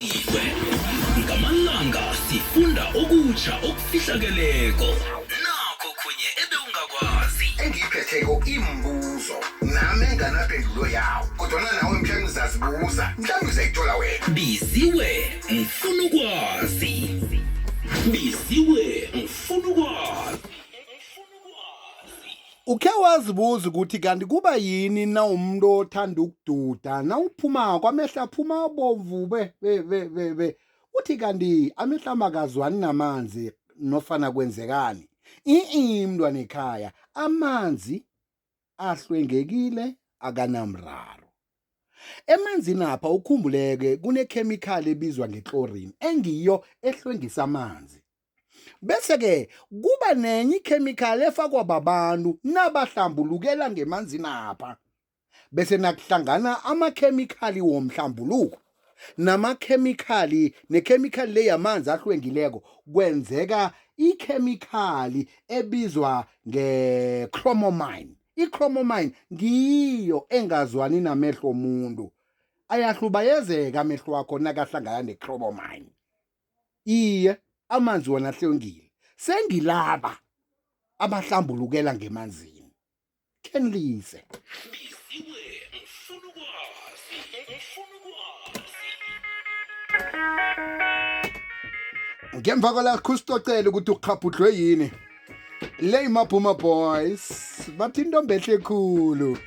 Iwe. Ngamalanga sifunda okutsha okufihlakeleko. Nakho khunye ebewungakwazi. Engiyiphetheko imbuzo nami enganapendulo yawo, kodwana nawe mhlawumbe uzazibuza, mhlawumbe uzayithola wena. Biziwe ngifuna ukwazi. Biziwe ngifuna ukwazi. Ukhe wazibuza ukuthi kanti kuba yini na umuntu othanda ukududa nawuphumako amehlo aphuma abomvu be be be be be uthi kanti amehlo amakazwani namanzi nofana kwenzekani? I-i mntwana ekhaya amanzi ahlwengekile akanamraro. Emanzini apha ukhumbuleke kunekhemikhali ebizwa nge-chlorine engiyo ehlwengisa amanzi. Bese-ke kuba nenye ikhemikhali efakwa babantu nabahlambulukela ngemanzinapha. Bese nakuhlangana amakhemikhali womhlambuluko namakhemikhali nekhemikhali le yamanzi ahlwengileko kwenzeka ikhemikhali ebizwa nge-chromomine. I-chromomine ngiyo engazwani namehlo omuntu. Ayahlubayezeka amehlo wakho nakahlangana ne-chromomine. Iye, amanzi wona ahlwengile. Sengilaba abahlambulukela ngemanzini. Khenilise. Biziwe ngifuna ukwazi. Ngifuna ukwazi. Ngemva kwala khusicocela ukuthi ukghabhudlwe yini. Le Mabhuma Boys bathi intombi ehle khulu.